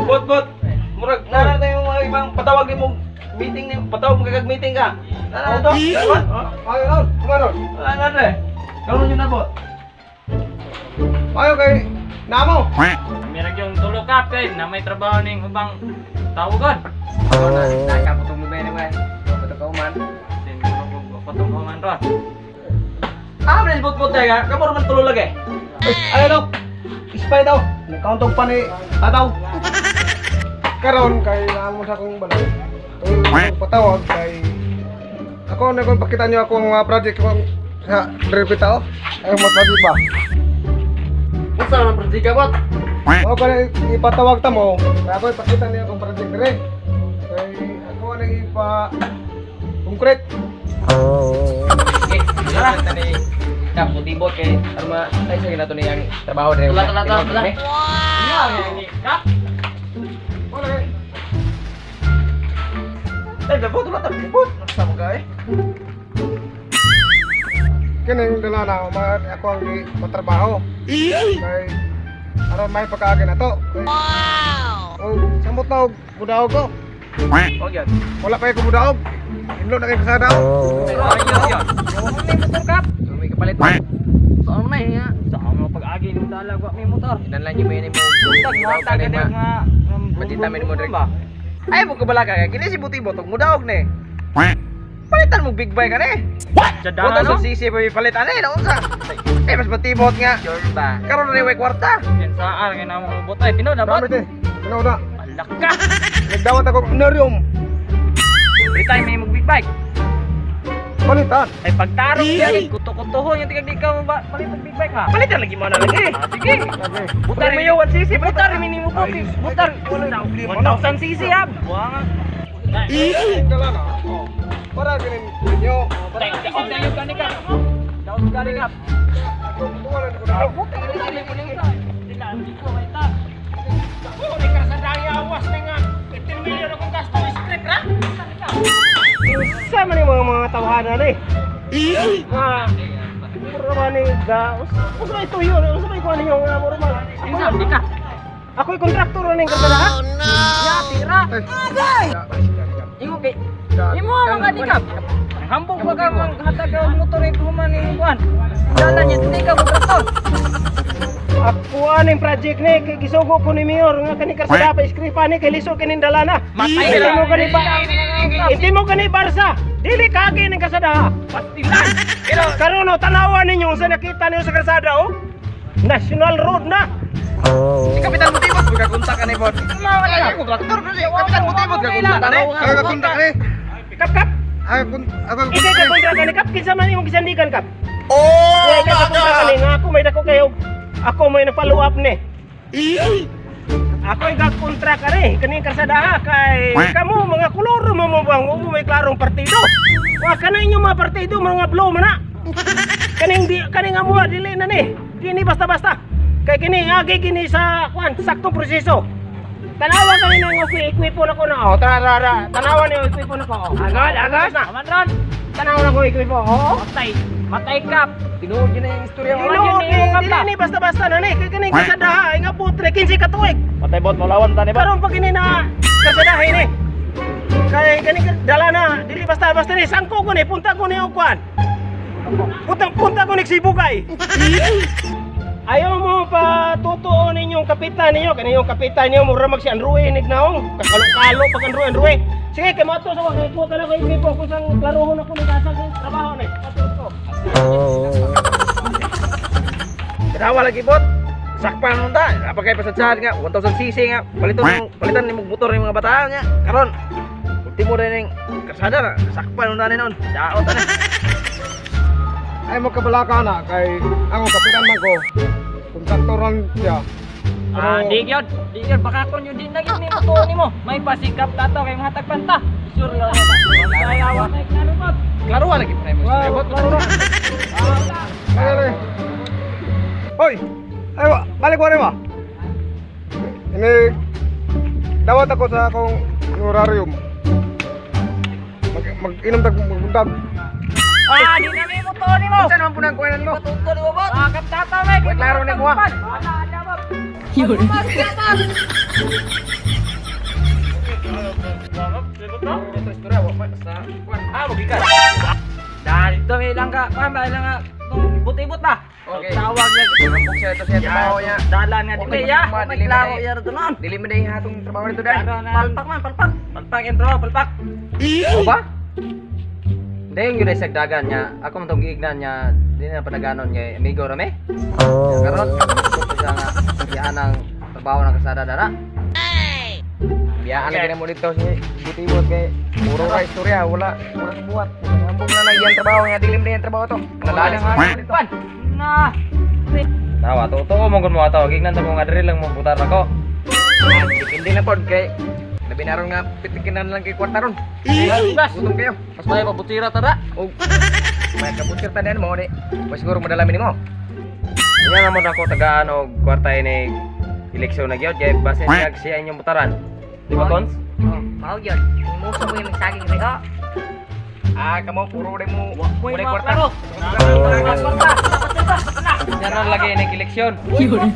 Bot, bot. Murag na na yung mga ibang patawag nimo meeting ni patawag mo kag meeting ka. Na na to. Ayo ron, kumaron. Ano na? Karon yun na, bot. Ayo kay namo. Meron yung tulo kap kay na may trabaho ning ubang tawagan. Ako na, nakaputong mo ba yun naman? Kaputong ka uman. Sin ko man ron. Ah, man bot bot ka. Kamo ra man tulo lagi. Ayo daw. Spy daw. Nagkauntog pa ni Tataw. Karon kay namo sa akong balay. Tul patawag kay ako na kung pakita niyo ako ang mga project ko sa Dripit tao. Ay mga project ba? Unsa man project ka, bot? O kaya ipatawag ta mo, kaya ako ipakita niyo akong project dire. Kay ako na ipa concrete. Okay, tara tani. Kap bot kay arma ay sa ginato ni ang trabaho dire. Tula, tula, tula, tula. Kap. Wala kay. Eh, bot wala ta bot. Nasa mo ka eh. Kining dala na ma ako ang patrabaho. Kay aron may pagkaagi na to. Wow. Oh, samot na og budaog ko. Oh, yan. Wala pa ko budaog. Inlo na kay kasada. May motor kap. May kapalit mo. Saan na nga? Sa mo pag-agi ng dalag wa may motor. Kinanlan niyo mo yun mo. Tag mata ka nga. Batita mi mo direk. Ba? Ay mo kabala ka. Kini si Buti bot og mudaog ni. Palitan mo big bike ani. Jadahan no. 1000 cc pa palit ani na unsa. Eh mas batibot nga. Sure ba? Karon na way kwarta. Kinsaan kay namo mo bot ay tinuod na bot. Gamit eh. Tinaw na. Alak ka. Nagdawat ako honorarium. Di tayo may mag big bike. Palitan. Ay pagtarong yan, kuto-kutohon yung tigag di ka mo ba palit og big bike ha. Palitan lagi mo na lagi. Ah, sige. Butar mo yung 1 cc. Butar minimo ko. Butar 1000 cc ha. Buang. Dala na. Oh. Para kinin ninyo. Daog na yung gani ka. Daog gani ka. Ako wala ko na. Butar na mo ning sila di ko may ta. Unsa man yung mga tawhana ni? Mga mura man ni ga. Unsa may tuyo? Unsa may kuan ninyo nga mura man? Kinsa di ka. Ako'y kontraktor na ning kalsada ha. Ya tira. Ay. Ingo kay Imo ang mga ka. Hambog pa ka mang hatag og motor ay human ni kuan. Dala niya di ka kontraktor. Ako aning project ni kay gisugo ko ni mayor nga kani kalsada pa iskripa ni kay lisod kining dala na. Matay Hindi mo kani ba? Hindi mo kani Barsa. Dili kagi ning kalsada ha. Pastilan. Pero karon oh, tanawa ninyo unsa nakita ninyo sa kalsada oh. National road na. Si Kapitan Mutibot magkakontak ani bot. Wala ka kontraktor si Kapitan Mutibot kakontak ani. Ako kakontak ni. Kap kap. Ako ako Ikay ka kontraka ni kap kinsa man imong gisandigan kap. Oh, my God. Nga ako may dako kayo. Ako may na-follow up ni. Ako ay gakontraka ni kaning kalsada ha kay kamo mga koloro mo mo bang mo may klarong partido. Wa kana inyo mga partido mga blow man na. Kaning di kaning amuha dili na ni. Dini basta-basta. Kay kini agi kini sa kwan saktong proseso. Tanawa kami ng ekwipo na ko na. Oh, tara tara. Tara. Tanawa ni ekwipo na ko. Oh. Agad, agad. Na. Aman ron. Tanawa na ko ekwipo. Oo. Matay. Matay kap. Tinuod yun na yung istorya mo. Tinuod yun ni, eh, yung dili ni basta-basta na ni. Kay kaning kasadaha ay nga putre 15 ka tuig. Patay bot malawan tani bot. Karon pag ini na kasadaha ini. Kay kaning dala na dili basta-basta ni sangko ko ni punta ko ni og kwan. Punta punta ko ni Sibugay. Ayaw mo pa totoo ninyong kapitan ninyo kani yung kapitan ninyo mura mag si Andrew nig naong kakalo-kalo pag Andrew Andrew. Sige kay moadto sa kay kuha ka na kay ko kung sang klarohon ako ni kasang trabaho ni. Ato ko. Tanawa lagi bot. Sakpan nun ta. Apa kay pasadsahan nga 1000 cc nga paliton palitan ni motor ni mga bataan nga. Karon ultimo rin ning kasada na sakpan nun ta ni nun. Daot ta ni. Ay mo kabalaka na kay ako kapitan man ko. Kontraktor lang siya. Ah, di gyud. Di gyud baka kon yun din naging ni motor nimo. May pasikap tato kay mahatag panta. Sure lang. Ay awa kay klaro bot. Klaro lagi pa mo istorya bot. Ay, ay, ay. Hoy. Ay, balik ko rin ba? Ini dawat ako sa akong honorarium. Mag, mag Mag-inom tag magbuntag. Ah, di na may motor nimo. Unsa naman po nang kuhanan mo? Tuto ni mo bot. Bakit tataw may? Wait, klaro na mo, ah. Wala na mo. Ah, magikan. Dahil dito may ilang ka, kuan ba ilang ka, itong butibot ba? Okay. Tawag niya. Rambok siya ito siya trabaho niya. Dalan nga Okay, dili ya. mas- May klaro ya to noon. Dili man dahil hatong trabaho nito dahil. Palpak man, palpak. Palpak intro, palpak. O ba? Hindi yung yun ay dagan niya. Ako man tong giignan niya. Di na panaganon niya. Amigo rame. Karon, ko siya nga iyaan ang trabaho ng kasada dara. Biyaan lagi na mo dito si Butibot kay puro ra istorya, wala wala sa buhat. Hambog na na iyang trabaho niya, dilim na iyang trabaho to. Nalalis na dito. Pan. Na. Tawa, totoo mo kun mo ato. Gignan ta mo nga diri lang mo butar ako. Depende na pod kay labi na ron nga pitikinan lang kay kwarta ron. Bas. Gutom kayo. Mas may pabutira tara. Og may kabutir tanan mo ni. Mas siguro madala nimo. Nga naman ako tagaan og kwarta ini eleksyon na gyud kay basin siya siya inyong butaran. Di ba Cons? Oh, mao gyud. Imuso mo yung saging rin. Ah, kamo puro rin mo. Uy, Walay mga kwarta. klaro. Siya na lagi ini eleksyon. Ilang